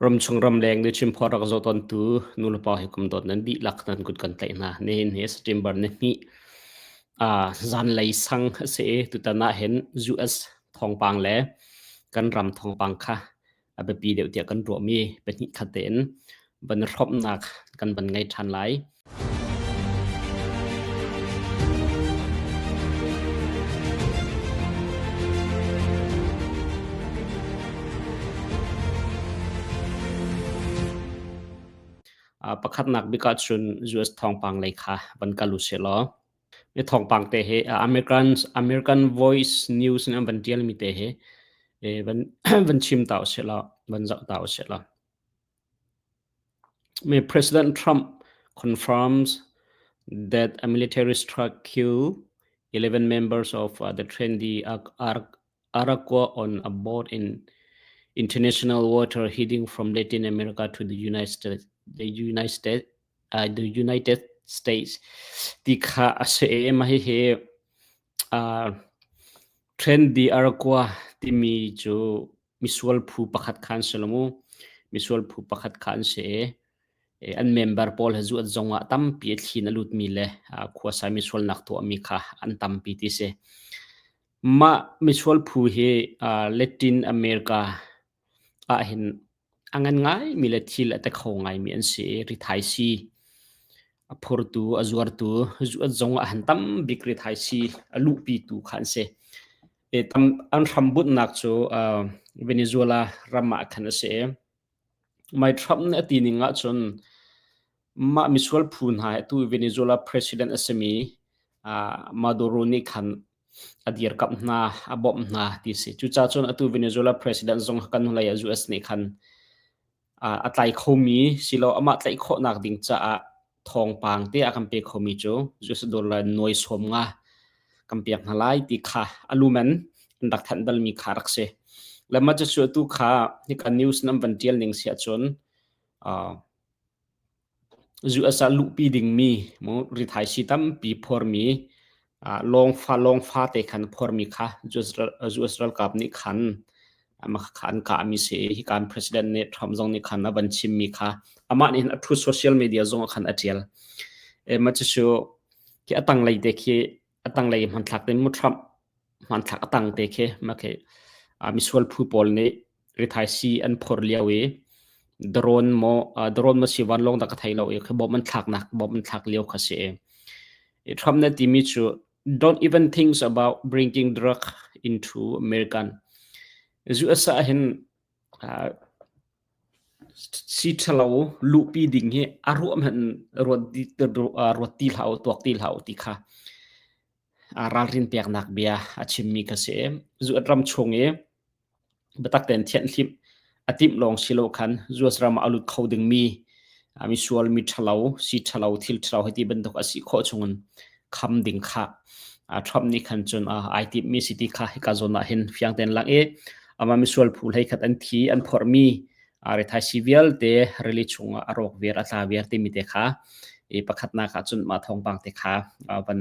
Ramchung ramleng nih chimphawt rak zoh tawntu nulepa hi kum dawt nan dihlak nan kut kan tlaih hna. Nihin hi September ni hnih zanlei sang a si i tutan ah hin US thawngpang le kan ram thawngpang kha a biapi deuh tiah kan ruahmi pahnih khat tein van hrawmhnak kan van ngei ṭhan lai. Pakhatnak bik ahcun US thawngpang lei kha van kal u sih law mi thawngpang te hi American American Voice News in an van ṭialmi te hi van van chim ta u sih law van zoh ta u sih law. President Trump confirms that a military strike killed 11 members of the Tren de Aragua on a boat in international water heading from Latin America to the United States. The United States, the United States. Ti kha a si i mah hihi Tren de Aragua timi cu misual phu pakhat kha an si lo mu. Misual phu pakhat kha an si i an member pawl he zuat zong ah tampi a thli in a lutmi le khuasai misualnak tuahmi kha an tampi ti si. Mah misual phu hi Latin America ah hin a ngan ngaimi le thil a te kho ngaimi an si i rithaisii a phurtu, a zuartu, zuat zong ah han tam bik rithaisii a luhpitu kha an si. Tam an hrambunhnak cu Venezuela ram ah khan a si i Mai Trump nih a ti ning ahcun mah misual phu hna hi atu Venezuela president a simi Maduro nih khan a dirkamh hna, a bawmh hna ti a si. Cucaah cun atu Venezuela president zong kan hnulei ah US nih khan a tlai khomi silo amah tlaih khawhnak ding caah thawngpang te a kan pe khomi cu US dollar nuai sawm nga kan pek hna lai ti kha a lumen an rak thanh balmi kha rak si. Le mah cu atu kha hika news nan van tial ning si ahcun US ah luhpi dingmi rithaisii tampi phormi lawngfa lawngfa te khan phormi kha US ralkap nih khan kha an kahmi si i hika president nih Trump zong nih khan a van chimmi kha amah nih hin a thu social media zong ah khan a ṭial. Mah cucu khi a tanglei te khi a tanglei hmanthlak te mu Trump hmanthlak a tang te khi mah khi misual phu pawl nih rithaisii an phor lio i drone maw drone maw si vanlawng dah ka thei lo i khi bom an thlaknak bom an thlak lio kha si i Trump nih timi cu don't even think about bringing drug into American US ah hin si ṭhalo luhpi ding hi a ruah hmanh ruat ruat ti hlah u tuak ti hlah u ti kha ralrin peknak bia a chimmi kha si. Zuat ram chung i biatak tein thianhhlimh a timh lawng si lo khan US ram ah a lut kho dingmi misual mi ṭhalo, si ṭhalo, thil ṭhalo hei ti bantuk a si khawh chungin kham ding kha Trump nih khan cun ai timhmi si ti kha hika zawn ah hin fiang tein lang i amah misual phu hlei khat an thi an phorhmi rithaisii vialte rili chungah a rawk viar a tla viar timi te kha i pakhatnak ah cun mah thawngpang te kha van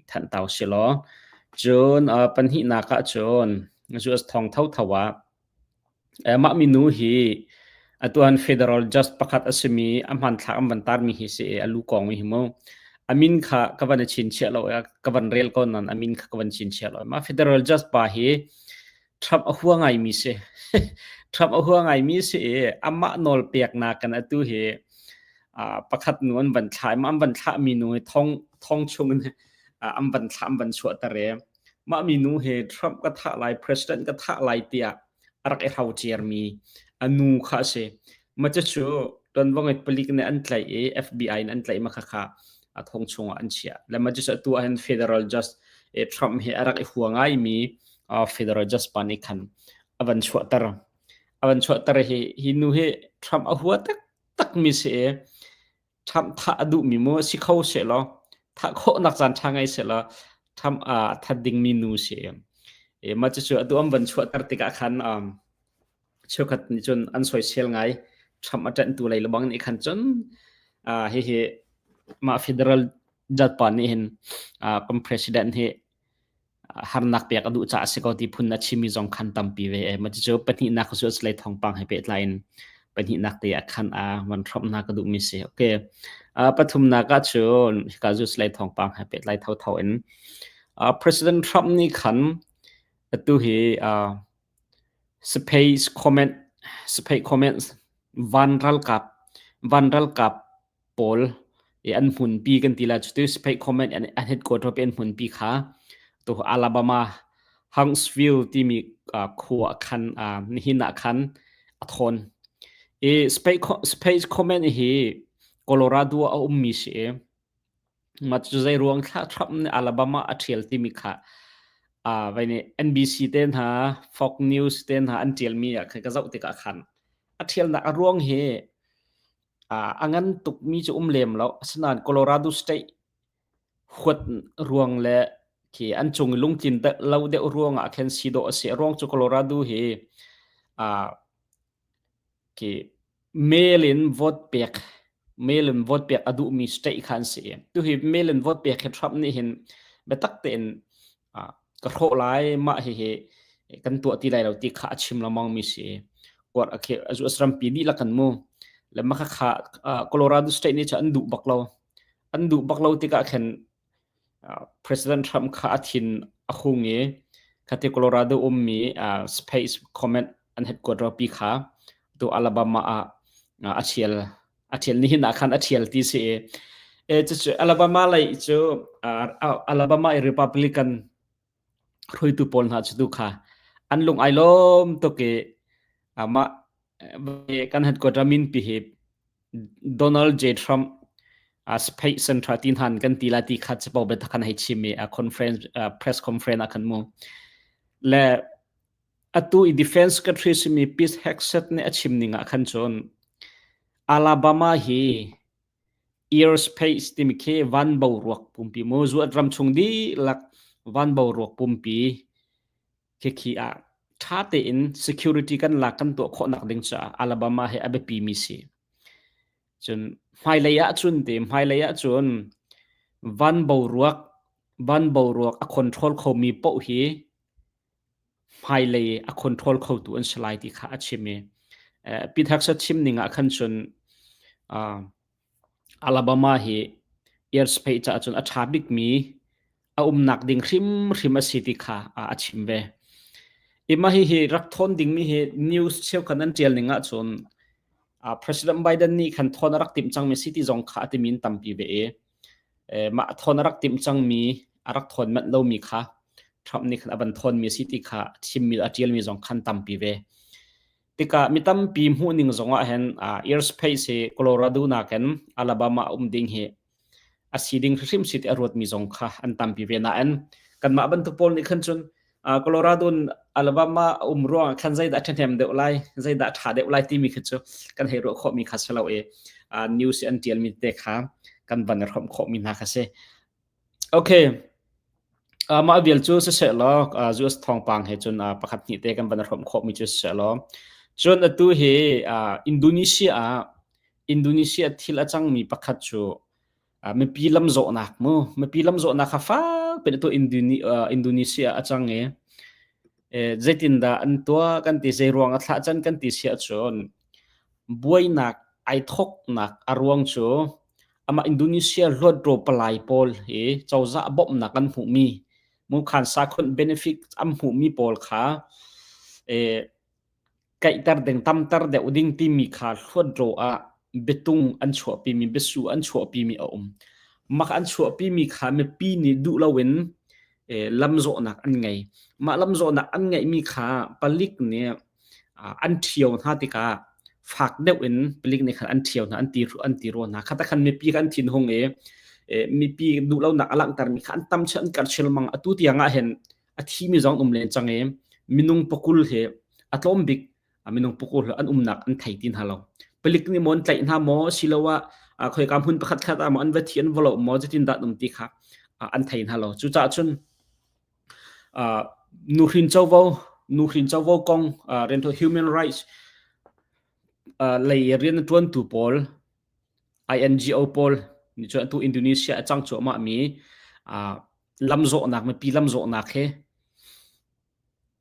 thanh tau si law cun pahnihnak ah cun US thawng thotho ah mah minu hi atuan federal judge pakhat a simi a hmanthlak an van tarmi hi si a lu kong hi mu a min kha ka van chinchiah lo ka van rel ko nan a min kha ka van chinchiah lo ma federal judge pa hi Trump a hua ngaimi si. Trump a hua ngaimi si i amah nawl peknak kan atu hi pakhat nu an van thlah i an van thlahmi nu hi thong thong chung in an van thlah an van chuahter i mah mi nu hi Trump ka thah lai president ka thah lai tiah a rak i hrocermi a nu kha a si. Mah cucu tuanvo ngei palik nih an tlaih i FBI in an tlaih ma khakha a thong chungah an chiah. Le mah cucu atu ahhin federal judge Trump hi a rak i hua ngaimi federal judge pa nih khan a van chuahter. A van chuahter hi hi nu hi Trump a hua taktakmi si i Trump thah a duhmi mu si kho sehlaw thah khawhnak caan ṭha ngei sehlaw Trump a that dingmi nu si. E, mah cucu atu an van chuahter tikah khan um, cheukhat nih cun an soisel ngai. Trump a ṭanhtu lei lebang nih khan cun uh, hihi mah federal judge pa nih hin uh, kan president hi harnak pek a duh caah a si ko ti phun a chimmi zong khan tampi ve. Mah cucu pahnihnak cu a lei thawngpang he pehtlai in. Pahnihnak te ah khan a van hrawmh hna ka duhmi si. Okay. Pathumnak ah cun hika Zeus lei thawngpang he pehtlai thotho in President Trump nih khan atu hi space comment space comments van ralkap van ralkap pawl i an hmunpi kan ti lai cu space comment an headquarter pi an hmunpi kha tu Alabama Huntsville timi khua khan nihin ah khan a thawn. I space space comment hi Colorado a ummi si i mah cu zei ruang thla Trump nih Alabama a ṭhial timi kha vai nih NBC te hna Fox News te hna an ṭialmi ah khan ka zoh tikah khan a ṭhialnak a ruang hi A ngan tukmi cu um lem lo. Asinain Colorado State huat ruang le khi an cung i lungtlin lo deuh ruangah khin si dawh a si. A ruang cu Colorado hi khi mail in vote pek mail in vote pek a duhmi state kha an si. Tuhi mail in vote pek hi Trump nih hin biatak tein ka hrawh lai mah hihi kan tuah ti lai lo ti kha a chim lengmang mi si kuat a US rampi dihlak kan mu le mah kha Colorado state nih cun an duh bak lo an duh bak lo tikah khin President Trump kha a thin a hung i khati Colorado ummi space comment an headquarter pi kha tu Alabama ah a thial a thial nihin ah khan a thial ti si i e cucu Alabama lei cu Alabama i Republican hruaitu pawl hna cu tu kha an lung ai lawm tuk i amah kan headquarter min pi hi Donald J Trump Space Center tin han kan ti la ti kha chapo be khan hei chim i conference press conference ah khan mu le Atu i Defense Secretary simi Pete Hegseth nih a chim ning ah khan cun Alabama hi airspace timi khi van boruak pumpi mu zuat ram chung dihlak van boruak pumpi khikhi ah ṭha tein security kan lak kan tuah khawhnak ding caah Alabama hi a biapi mi si. Cun hmailei ah cun te hmailei ah cun van boruak van boruak a control khomi paoh hi hmailei a control khotu an si lai ti kha a chim i Pete Hegseth chim ning ah khan cun Alabama hi airspace caah cun a ṭha bikmi a umnak ding hrimhrim a si ti kha a chim ve. Ima hi hi rak thawn dingmi hi news cheukhat an ṭial ning ahcun President Biden nih khan thawn a rak timh cangmi si ti zong kha a timi an tampi ve i mah thawn a rak timh cangmi a rak thawn manh lomi kha Trump nih khan a van thawnmi a si ti kha chimmi a ṭialmi zong khan tampi ve. Tikah mi tampi hmuhning zong ah hin airspace hi Colorado nakin Alabama um ding hi a si ding hrimhrim si ti a ruatmi zong kha an tampi ve nain kanmah bantuk pawl nih khan cun Colorado in Alabama um ruangah khan zeidah ṭhahnem deuh lai, zeidah ṭha deuh lai timi khi cu kan hei ruah khawhmi kha si lo i news an ṭialmi te kha kan van i hrawmh khawhmi hna kha si. Okay. Mah vial cu siseh law US thawngpang he cun pakhat hnih te kan van i hrawmh khawhmi cu siseh law cun atu hi Indonesia ah Indonesia thil a cangmi pakhat cu mipi lamzawhnak mu mipi lamzawhnak kha fak piin atu Indonesia a cang i zeitindah an tuah kan ti zei ruang a thlah can kan ti si ahcun buainak ai thoknak a ruang cu amah Indonesia luatro palai pawl hi cozah bawmhnak an hmuhmi mu khan sakhun benefit an hmuhmi pawl kha kaihter ding tamter deuh ding timi kha hluatro ah biatung an chuahpimi biasu an chuahpimi a um. Mah an chuahpimi kha mipi nih duh loin lamzawhnak an ngei. Mah lamzawhnak an ngeihmi kha palik nih an ṭhio hna tikah fak deuh in palik nih khan an ṭhio hna an ti an ti rua hna. Khata khan mipi kha an thinhung i mipi duhlonak a langhtermi kha an tam chin an karh chin lengmang. Atu tiang ah hin a thimi zong um len cang i minung pakul hi a tlawm bik minung pakul hi an umnak an thei ti hna lo palik nih maw an tlaih hna maw asiloah khoika hmun pakhat khat ah maw an va thi an va lo maw zeitin dah um ti kha an thei hna lo cucaah cun nuhrin covo nuhrin covo kong riantuan human rights lei rian a tuantu pawl INGO pawl nih cun atu Indonesia a cang cuahmah mi lamzawhnak mipi lamzawhnak he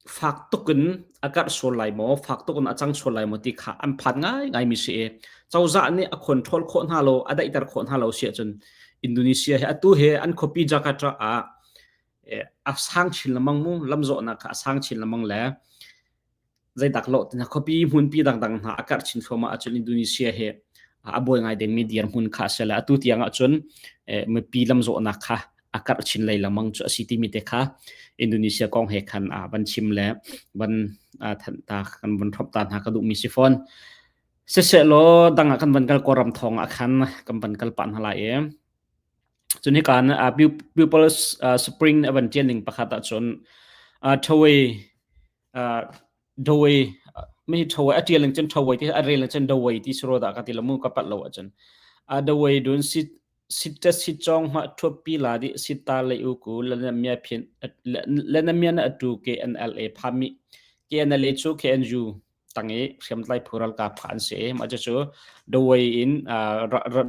Fak tuk in a karh sual lai maw, fak tuk in a cang sual lai maw ti kha an phan ngaingaimi si i cozah nih a control khawh hna lo, a daihter khawh hna lo si ahcun Indonesia hi atu hi an khuapi Jakarta ah a sang chin lengmang mu, lamzawhnak kha a sang chin lengmang le zeidak lo tina khuapi hmunpi dangdang hna a karh chin thluahmah ahcun Indonesia hi a buai ngai dingmi dirhmun kha a si le atu tiang ahcun mipi lamzawhnak kha a karh chin lei lengmang cu a si timi te kha Indonesia kong he khan van chim le van thanh ta kan van hrop ta hna ka duhmi si fawn. Siseh law dang ah kan van kal Kawlram thawng ah khan kan van kal pah hna lai i cun hika uh, People's uh, Spring a van tial ning pakhat ahcun uh, Thawei uh, Dawei mi Thawei a tial ning cun Thawei ti a rel ning cun Dawei ti suro dah ka ti lo mu ka pat lo ahcun uh, Dawei dun sit Sitta sitcawng hmah ṭhuappi la dih sitta lei u ku lenamian atu KNLA phami KNLA cu KNU tang i hriamtlai phu ralkap kha an si i mah cucu Dawei in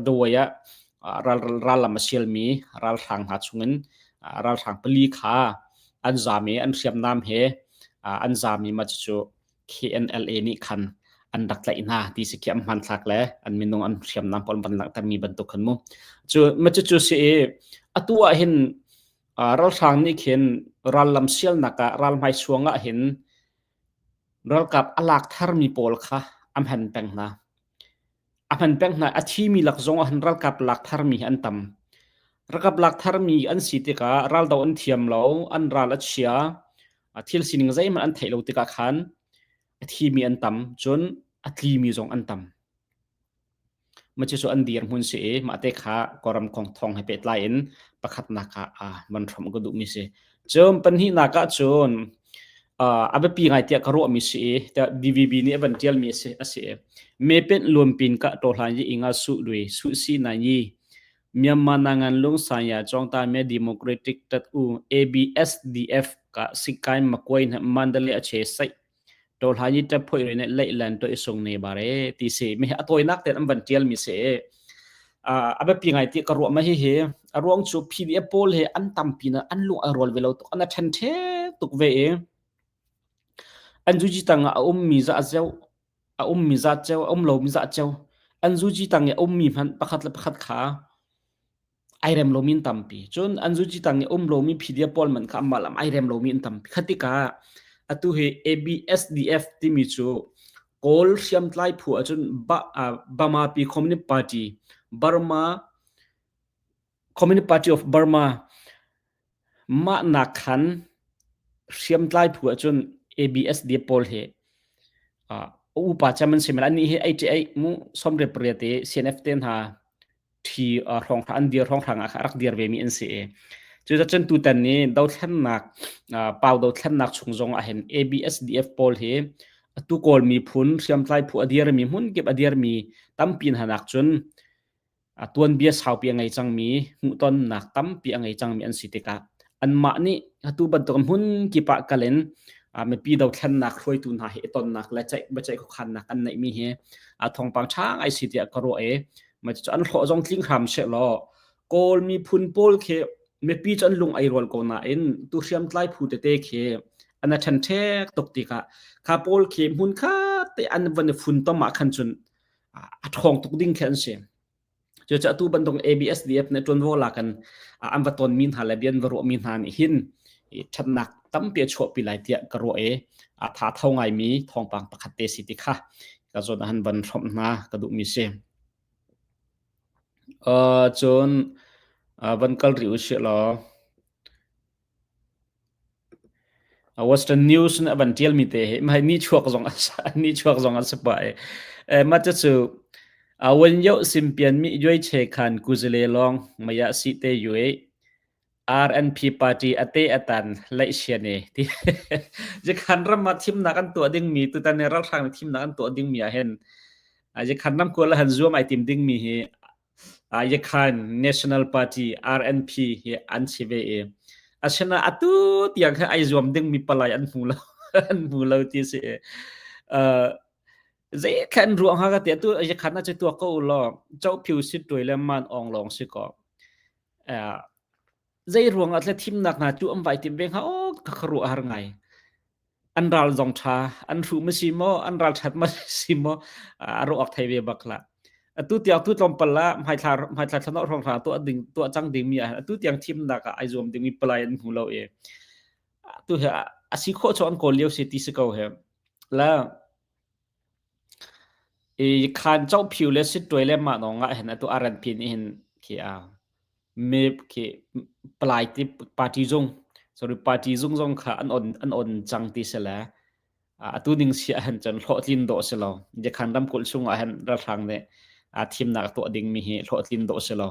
Dawei ah ral rallam a sialmi ralhrang hna chungin ralhrang pali kha an zaam i an hriamnam he an zaam i mah cucu KNLA nih khan an rak tlaih hna ti si khi an hmanthlak le an minung an hriamnam pawl van langhtermi bantuk khan mu. Cu ma cu cu si i atu ah hin ralhrang nih khin rallam sialnak ah ralhmai suang ah hin ralkap a lak tharmi pawl kha a hman peng hna. A hman peng hna a thimi lak zong ah hin ralkap lak tharmi hi an tam. Ralkap lak tharmi an si tikah raldo an thiam lo, an ral a chia, thil sining zeihmanh an theih lo tikah khan a thimi an tam, cun a tlimi zong an tam. Macu cu an dirhmun si i mah te kha Kawlram kong thawng he pehtlai in pakhatnak ah van hrawmh ka duhmi si. Cun pahnihnak ah cun a biapi ngai tiah ka ruahmi si i DVB nih a van ṭialmi a si i mepen luanpin ka ṭawhlan yi inga su lui su si na yi Myanmar nangan lung sanya chongta me Democratic tat u ABSDF ka sikai makwai na Mandalay a che sai ṭawhlan yi ṭap phoi re ne leihlan to i sung ne bare ti si mi a tawinak ten an van ṭial mi si a biapi ngai ti ka ruah ma hi hi a ruang cu PDF pawl he an tampi na an lung a rual ve lo tuk an a ṭhen ṭhe tuk ve i an zuji tang ah a ummi za zeu a ummi za ceu a um lomi za ceu an zuji tang i a ummi hmanh pakhat le pakhat kha ai rem lomi an tampi. Cun an zuci tang i um lomi PDF pawl man kha amah lam ai rem lomi an tampi. Kha tikah atu hi ABSDF timi cu Kawl hriamtlai phu ahcun ba, uh, Bamapi Communist Party, Burma Communist Party of Burma mah nak khan hriamtlai phu ahcun ABSDF pawl hi uh, upa cem an si mel annih hi 88 mu 18 te CNF te hna ṭhi hrawng an dir hrawnghrang ah rak dir vemi an si i cuzacun tutan ni dothlennak pau dothlennak chung zong ah hin ABSDF pawl hi atu kawl miphun hriamtlai phu a dirmi hmun kip a dirmi tampi hna nak cun tuanbia saupi a ngei cangmi hmuhtonnak tampi a ngei cangmi an si tikah anmah nih atu bantuk hmun kip ah kal in mipi dothlennak hruaitu hna hi i tonnak le ceih biaceih khuakhannak an neihmi hi thawngpang ṭha ngai si tiah ka ruah i Mah cu an hlawh zong tling hram seh law Kawl miphun pawl khi mipi cu an lung ai rual ko nain tu hriamtlai phu tete khi an a ṭhenṭhek tuk tikah kha pawl khi hmun khat te an van i funtom ah khan cun a ṭhawng tuk ding khi an si. Cucaah atu bantuk ABSDF nih ṭuanvo lak in an va tonmi hna le bia an va ruahmi hna nih hin ṭhatnak tampi a chuahpi lai tiah ka ruah i a tha tho ngaimi thawngpang pakhat te si ti kha ka zawn ah han van hrawmh hna ka duhmi si. Cun van kal rih usih law Western News nih a van ṭialmi te hi mah hi nihchuak zong nihchuak zong an si pah i mah cucu wen yoh simpian mi yuai che khan kuzile lawng maya si te yue RNP party a te a tan laihsian e ti Jikhan ram ah thimnak an tuah dingmi tutan ni ralhrang nih thimnak an tuah dingmi ah hin Jikhan ram kual han zuam ai tim dingmi hi Yakhan National Party RNP hi an si ve i asina atu tiang kha ai zuam dingmi palai an hmu lo an hmu lo ti si zei khan ruang ha ka ti atu Yakhan a che tua ko law chau phiu sit tuai le man ong long si ko Zei ruangah tle thimnak hna cu an vai tim ve hnga aw ka khuaruah har ngai. An ral zong ṭha, an hruh ma si maw, an ral ṭhat ma si maw, a ruah awk thei ve bak hlah. Atu tiang tu tlawmpal ah hmaithla hmaithla thlanawh hrawng hra tuah ding tuah cang dingmi ah atu tiang thimnak ah ai zuam dingmi palai an hmu lo i tu hi a si khawh cu an kawl lio si ti si ko he. La i khan Cophiu le Sittuai le mah nawng ah hin atu RNP nih hin khi a me khi palai ti party zung sorry party zung zong kha an on an on cang ti si le atu ning si ah hin cun hlawhtlin dawh si lo Yakhan ramkulh chung ah hin ralhrang nih a thimnak tuah ding mi hi hlawhtlin dawh si lo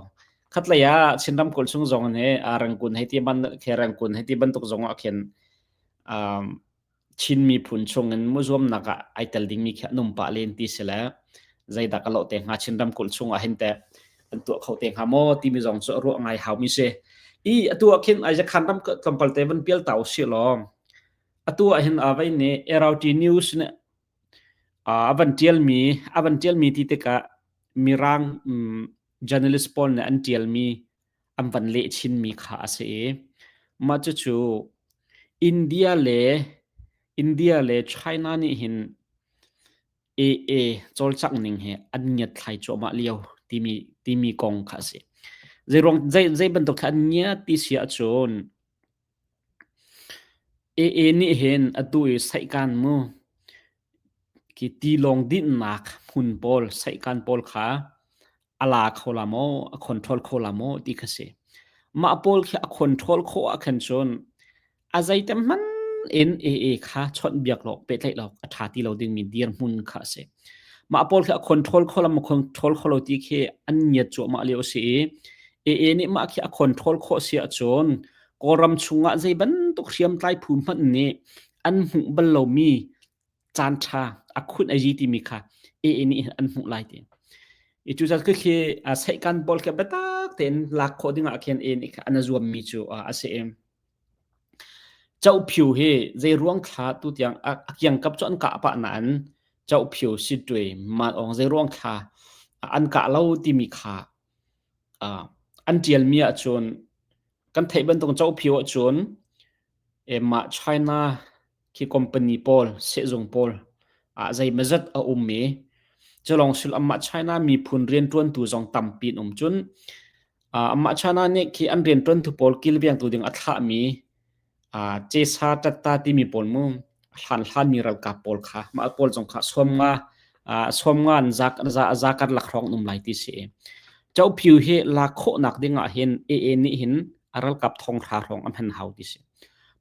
khatlei ah Chin ramkulh chung zong he Rangkun hei ti ban khe Rangkun hei ti bantuk zong ah khin um Chin miphun chungin muzuamnak ah ai tel dingmi khi an um pah len ti si le zeidah ka lawh te hnga Chin ramkulh chungah hin teh an tuah kho te hnga maw timi zong cu ruah ngai haumi si. I atu ah khin Aijakhan ram tlawmpal te van pial ta usih law atu ah hin avei nih RT News nih a van tialmi a van tialmi ti tikah Mirang journalist pawl nih an tialmi an van leh chinmi kha a si i mah cucu India le India le China nih hin AA cawlcangh ning hi an ngiatthlai cuahmah lio timi timi kong kha a si. Zeiruang zei zei bantuk kha an ngiat ti si ahcun AA nih hin atu i saihkan mu khi tilawng dinhnak hmun pawl saihkan pawl kha a la kho la maw, a control kho la maw ti kha si. Mah pawl khi a control khawh ah khan cun a zeite hmanh in AA kha chawnh biak lawk pehtlaih lawk a ṭha ti lo dingmi dirhmun kha a si. Mah pawl khi a control kho lo maw control kho lo ti khi an ngiat cuahmah lio a si i AA nih mah khi a control khawh si ahcun Kawlram chungah zei bantuk hriamtlai phu hmanh nih an hmuh bal lomi caan ṭha a khun a zi timi kha AA nih hin an hmuh lai ti. I cucaah khi saihkan pawl khi biatak tein lak khawh ding ah khin AA nih an zuammi cu a si i Cophiu hi zei ruang thla tu tiang a kiangkap cu an kah pah nain Cophiu Sittwe Malawng zei ruang thla an kah lo timi kha an ṭialmi ahcun kan theih bantuk Cophiu ahcun mah China khi company pawl sehzung pawl ah zeimawzat a um i culawng sul amah China miphun rianṭuantu zong tampi an um cun amah China nih khi an rianṭuantu pawl kilvengtu ding a thlahmi Cesa Tatta timi pawl mu hlan hlanmi ralkap pawl kha mah pawl zong kha sawmnga sawmnga an za karlak hrawng an um lai ti si. Cophiu hi lak khawhnak ding ah hin AA nih hin a ralkap thonghra hrawng an hman hau ti si.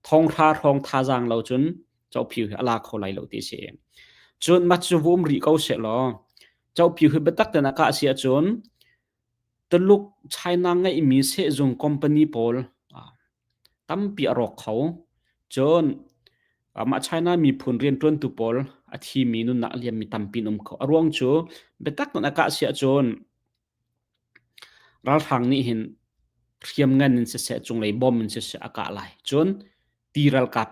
Thonghra hrawng thazaang lo cun Cophiu hi a la kho lai lo ti si. Cun mah cu vum rih ko seh law Cophiu hi biatak ten a kah si ahcun Tuluk China ngeihmi sehzung company pawl tampi a rawk kho. Cun mah China miphun rianṭuantu pawl a thimi nunnak a liammi tampi an um kho. A ruang cu biatak in a kah si ahcun ralhrang nih hin hriamngan in siseh cunglei bom in siseh a kah lai. Cun ti ralkap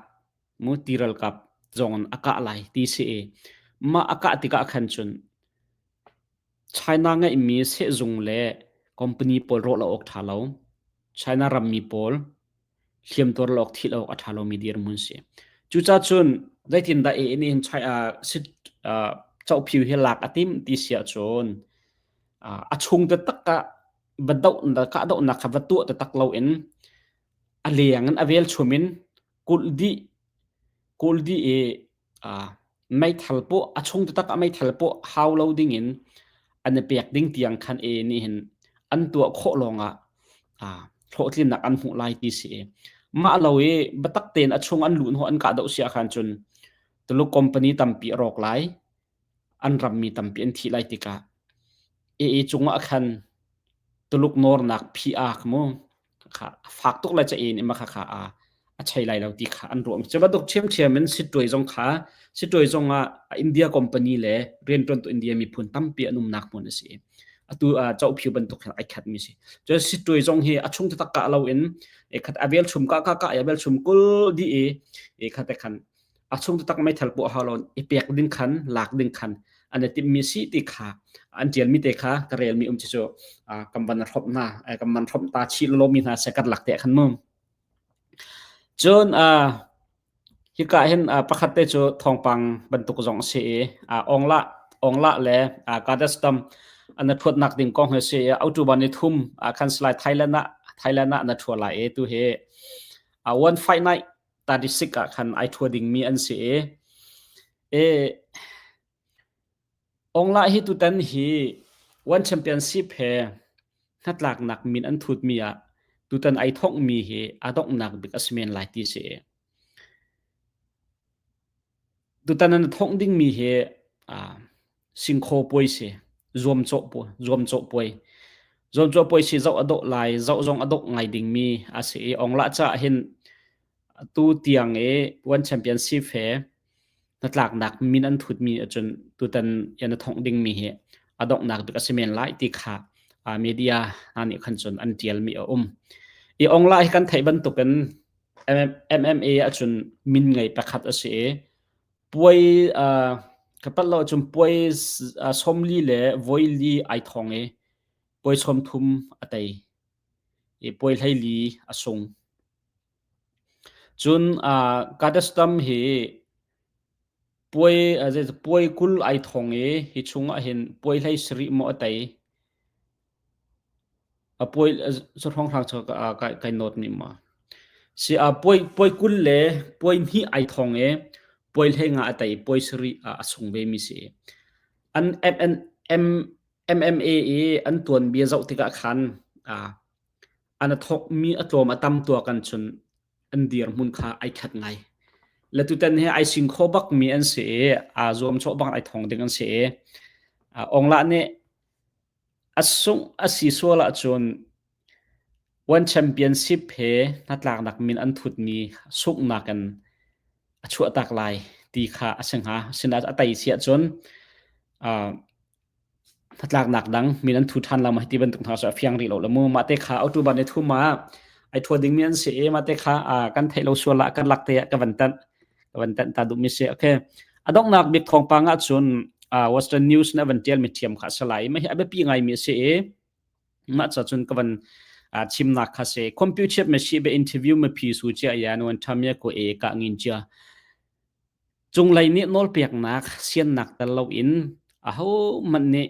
mu ti ralkap zong in a kah lai ti si i mah a kah tikah khan cun China ngeihmi sehzung le company pawl rawh lo awk ṭha lo. China rammi pawl hliamtuar lo awk thih lo awk a ṭha lomi dirhmun si. Cucaah cun zeitindah AA nih hin China sit cohphiu hi lak a timh ti si ahcun a chung taktak ah va doh kahdohnak kha va tuah taktak loin a leng in a velchum in kulh dih kulh dih i meithal pawh a chung taktak ah meithal pawh hau lo ding in an i pek ding tiang khan e nih hin an tuah khawh lawngah hlawhtlinnak an hmuh lai ti si. Mah lo i biatak tein a chung an luh hnu an kahdoh si ahkhan cun Tuluk company tampi a rawk lai, an rammi tampi an thih lai tikah AA cungah khan Tuluk nawrnak PR mu kha a fak tuk lai ca in ima kha kha a a chei lai lo ti kha an ruah. Cu bantuk ṭhiamṭhiam in Sittwe zong kha Sittwe zong ah India company le rianṭuantu India miphun tampi an umnak hmun a si. Atu Cophiu bantuk hin ai khat mi si. Cun Sittwe zong hi a chung taktak kah lo in e khat a velchum ka ka ka a velchum kul dih i e khat te khan a chung taktak meithal puah hau lo i pek ding khan lak ding khan an i timhmi si ti kha an ṭialmi te kha ka relmi um cu kan van hrawmh hna kan van hrawmh ta chih lomi hna se kan lak te khan mu cun. Hika hin pakhat te cu thawngpang bantuk zong a si i Onglah Onglah le Kadestam an thuatnak ding kong hi si i October ni thum khan salai Thailand ah Thailand ah na thua lai i tu hi one fight night 36 ah khan ai thua ding mi an si i e Onglah hi tutan hi One Championship he hnatlaknak min an thutmi ah tutan ai thonghmi hi a donghnak bik a si men lai ti si. Tutan an thongh dingmi hi singkhaw puai si, zuamcawh puai, zuamcawh puai. Zuamcawh puai si zoh a dawh lai, zoh zong a dawh ngai dingmi a si i Onglah caah hin tu tiang i One Championship he hnatlaknak min an thutmi ahcun tutan yan a thongh dingmi hi a donghnak bik a si men lai ti kha media hna nih khan cun an tialmi a um. I ongla hi kan theih bantukin MMA ahcun min ngei pakhat a si i puai ka palh lo ahcun puai sawmli le voili ai thong i puai sawmthum a tei i puai hleili a sung. Cun Kadestam hi puai 20 ai thong i hi chungah hin puai 17 maw a tei. A puai hrawnghrang cu kai nawt nih maw. Si puai 20 le puai hnih ai thong i puai 15 a tei, puai sarih a sung vemi si. An MMA i an tuanbia zoh tikah khan An a thawkmi a tlawm a tam tuak an cun an dirhmun kha ai khat ngai. Le tutan hi ai sing kho bakmi an si i aa zuamcawh bang ai thong ding an si i Onglah nih a sungh a si sual ahcun One Championship he hnatlaknak min an thutmi sunghnak in a chuahtak lai ti kha a si hnga. Sinain a tei si ahcun hnatlaknak dang min an thu ṭhan lo ma ti bantuk hna cu a fiang rih lo le mu mah te kha October ni thum ah ai thua dingmi an si i mah te kha kan theih lo sual ah kan lak te ah ka van tanh ka van tanh ta duhmi si okay a donghnak bik thawngpang ah cun Western News na van tial mi thiam kha salai ma hi a biapi ngai mi si i mah ca cun ka van chimnak kha se computer me shi be interview me phi su chia ya nuan tham ya ko e ka ngin chia Cunglei nih nawlpeknak siannak tel loin ahohmanh nih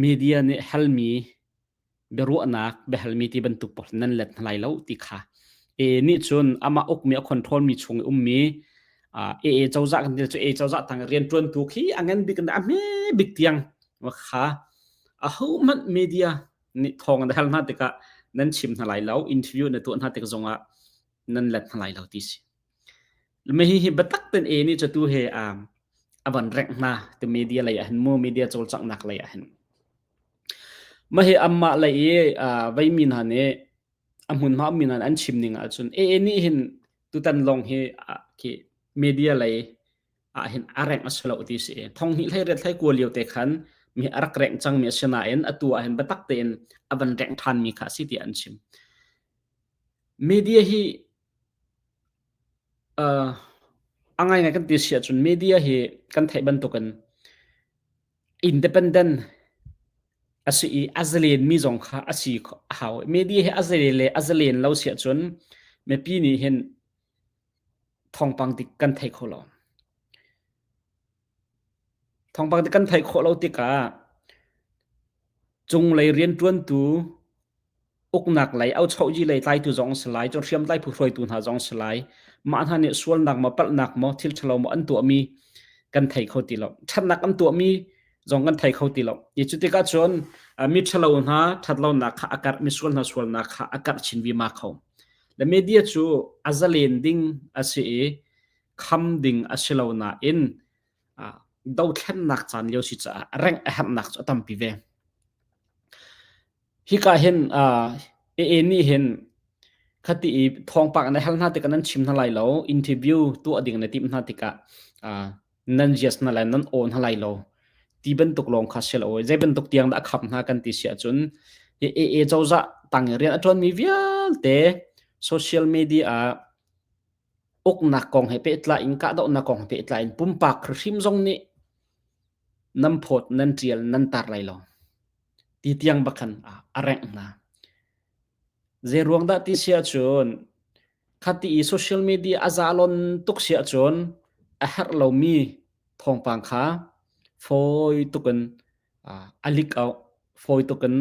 media nih halmi biaruahnak biahalmi ti bantuk pawl nan let hna lai lo ti kha AA nih cun amah ukmi a control mi chung i ummi AA cozah kan ti cu AA cozah tang rianṭuantu khi a ngan bik in a hme bik tiang kha ahohmanh media nih thawng an hal hna tikah nan chim hna lai lo interview na tuah hna tik zongah nan let hna lai lo ti si. Me hi hi biatak ten e nih cu tu he a van rengh hna ti media lei ah hin mu media cawlcanghnak lei ah hin. Mah hi anmah lei i veimi hna nih a hmunhma ummi hna nih an chim ning ahcun AA nih hin tutan lawng hi khi media lei ah hin a rengh a si lo ti si. Thong hnih hlei riat hlei kua lio te khan mi a rak rengh cangmi a si nain atu ah hin biatak tein a van rengh ṭhanmi kha a si tiah an chim. Media hi A ngaingai kan ti si ahcun media hi kan theih bantukin independent a si i a zalenmi zong kha a si a hau. Media hi a zalen le a zalen lo si ahcun mipi nih hin thawngpang dik kan thei kho lo. Thawngpang dik kan theih khawh lo tikah cunglei rianṭuantu uknak lei auchohji lei tlaitu zong si lai cun hriamtlai phu hruaitu hna zong si lai mah hna nih sualnak maw palhnak maw thil ṭhalo maw an tuahmi kan thei kho ti lo ṭhatnak an tuahmi zong kan thei kho ti lo i cu tikah cun mi ṭhalo hna ṭhatlonak kha a karh mi sual hna sualnak kha a karh chin vima kho le media cu a zalen ding a si i kham ding a si lo nain dothlennak caan lio si caah rengh a herhnak cu a tampi ve Hika hin AA nih hin khati i thawngpang na hal hna tikah nan chim hna lai lo, interview tuah ding na timh hna tikah nan yes hna lai, nan aw hna lai lo ti bantuk lawng kha si lo. Zei bantuk tiang dah a khap hna kan ti si ahcun hi AA cozah tang i rian a ṭuanmi vialte social media ah uknak kong he pehtlai in kahdohnak kong he pehtlai in pumpak hrim zong nih nan phawt, nan ṭial, nan tar lai lo. Ti tiang bak khan a rengh hna. Zei ruang dah ti si ahcun. Khati i social media a zalon tuk si ahcun a herh lomi thawngpang kha fawi tukin a leak out, fawi tukin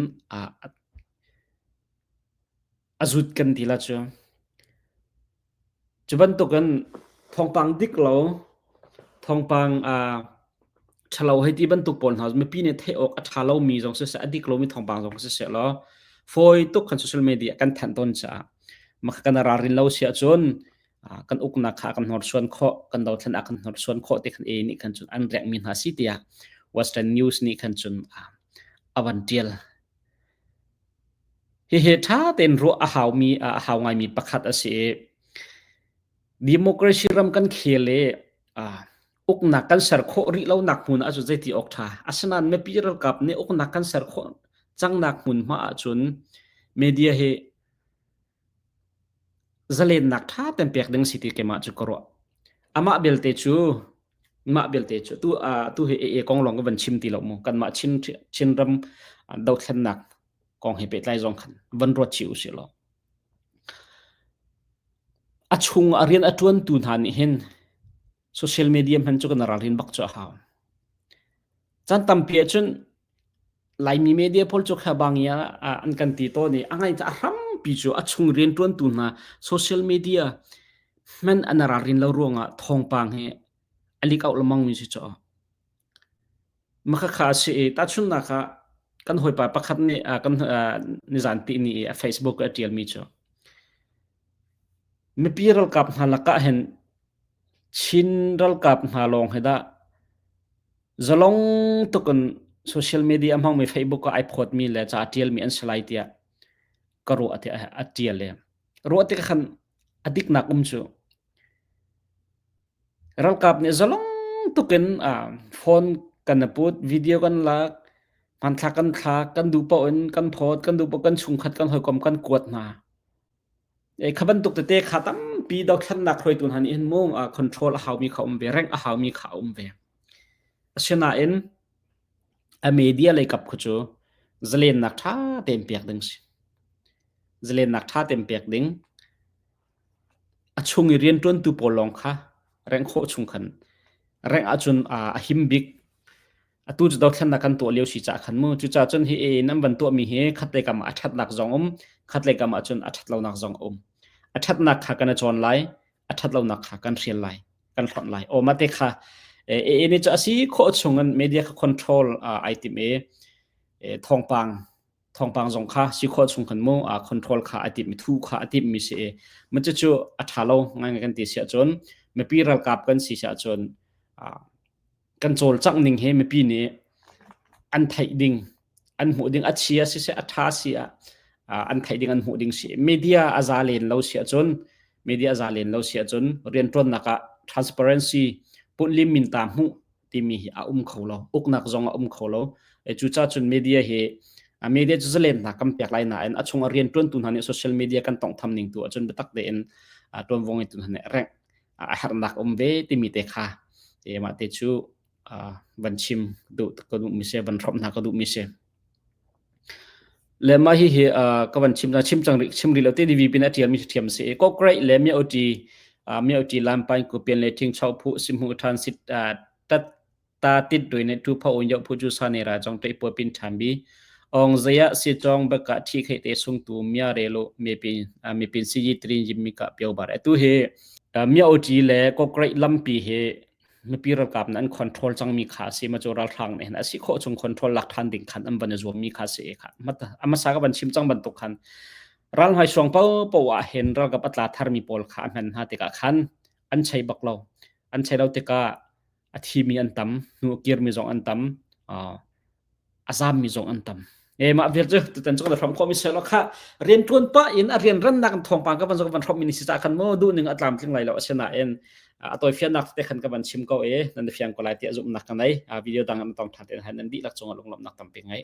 a zut kan ti la cu. Cu bantukin thawngpang dik lo, thawngpang ṭhalo hei ti bantuk pawl hna mipi nih theih awk a ṭha lomi zong siseh, a dik lomi thawngpang zong siseh law fawi tuk khan social media kan thanh tawn caah mah kan ralrin lo si ahcun kan uknak kha kan hnorsuan khawh, kan dothlen ah kan hnorsuan khawh ti khan AA nih khan cun an renghmi hna si tiah Western News nih khan cun a van ṭial. Hihi ṭha tein ruah a haumi a hau ngaimi pakhat a si i democracy ram kan khel i uknak kan ser khawh rih lonak hmun ahcun zeiti awk ṭha. Asinain mipi ralkap nih uknak kan ser khawh cangnak hmunhma ahcun media hi zalennak ṭha tein pek ding si ti keimah cu ka ruah. Amah belte cu mah belte cu tu tu hi AA kong lawng ka van chim ti lo mu. Kanmah Chin Chinram dothlennak kong he pehtlai zong khan van ruat chih usih law. A chung a rian a ṭuantu hna nih hin social media hman cu kan ralrin bak cu a hau. Caan tampi ahcun Laimi media pawl cu kha bang i an kan ti tawn i a ngai a hrampi cu a chung rianṭuantu hna social media hman an ralrin lo ruangah thawngpang hi a leak out lengmang mi si cu. Mah khakha a si i tahchunhnak ah kan hawipa pakhat nih kan nizan ti ni i a Facebook a ṭialmi cu mipi ralkap hna lakah hin Chin ralkap hna lawng hi dah zalong tuk in social media a hmangmi Facebook ah ai phawtmi le ca a ṭialmi an si lai tiah ka ruah tiah a ṭial i ruah tikah khan a diknak um cu ralkap nih zalong tuk in phone kan i put, video kan lak, hmanthlak kan thlak, kan duh paoh in kan phawt, kan duh paoh kan chungkhat kan hawikom kan kuat hna. Kha bantuk tete kha tampi dothlennak hruaitu hna nih hin mu control a haumi kha um ve, rengh a haumi kha a um ve. Asinain a media lei kap khu cu zalennak ṭha tein pek ding si. Zalennak ṭha tein pek ding. A chung i rianṭuantu pawl lawng kha rengh khawh chung khan rengh ahcun a him bik. Atu cu dothlennak kan tuah lio si caah khan mu. Cucaah cun hi AA nan van tuahmi hi khatlei kam ah a ṭhatnak zong um, khatlei kam ah cun a ṭhatlonak zong a um. A ṭhatnak kha kan i cawn lai, a ṭhatlonak kha kan hrial lai, kan hlonh lai. Aw mah te kha AA nih cu a si khawh chung in media kha control ai tim i thawngpang thawngpang zong kha si khawh chung khan mu a control kha a timh thu kha a timh mi si i ma cucu a ṭha lo ngai ngai kan ti si ahcun mipi ralkap kan si si ahcun kan cawlcangh ning hi mipi nih an theih ding an hmuh ding a chia siseh a ṭha si ah an theih ding an hmuh ding si media a za len lo si ahcun media a za len lo si ahcun rianṭuannak ah transparency punlim min ta hmuh timi hi a um kho lo uknak zong a um kho lo cucaah cun media hi media cu zalennak kan pek lai nain a chung a rianṭuantu hna nih social media kan tawnghtham ning tu ahcun biatak tein ṭuanvo ngeitu hna nih rengh a herhnak um ve timi te kha mah te cu van chim duh ka duh mi si van hrawmh hna ka duh mi si le mah hi hi ka van chim chim cang rih chim rih lo te DVP pin a tial mi thiam si ko great le mi oti mi oti lam pain ku pian le thing chau phu sim hu than sit tat ta tit doi ne tu pha un yo phu ju sa ne ra jong te po pin than bi ong zaya si chong ba ka thi khai te sung tu mya re lo me pin me pin si yi trin yim mi ka pyo bar tu he mya oti le ko great lampi he mipi ralkap nih an control cangmi kha a si ma cu ralhrang nih hin a si khawh chung control lak ṭhan ding khan an van i zuammi kha a si kha a hmasa ka van chim cang bantuk khan ral hmaisuang paohpaoh ah hin ralkap a tla tharmi pawl kha a hman hna tikah khan an chei bak lo an chei lo tikah a thimi an tam hnu a kirmi zong an tam a zammi zong an tam. E mah vial cu tutan cu kan hrom khawh mi selo kha rian tuan pa in a rian rannak in thawngpang ka van zo van hrom mi ni si ca khan mo duh ning a tlamtling lai lo asinain a tawi fiannak te khan ka van chim ko e nan fiang ko lai ti a zumnak ka nei video dang an tong than te han nan dihlak cungah lunglawmhnak tampi ngei.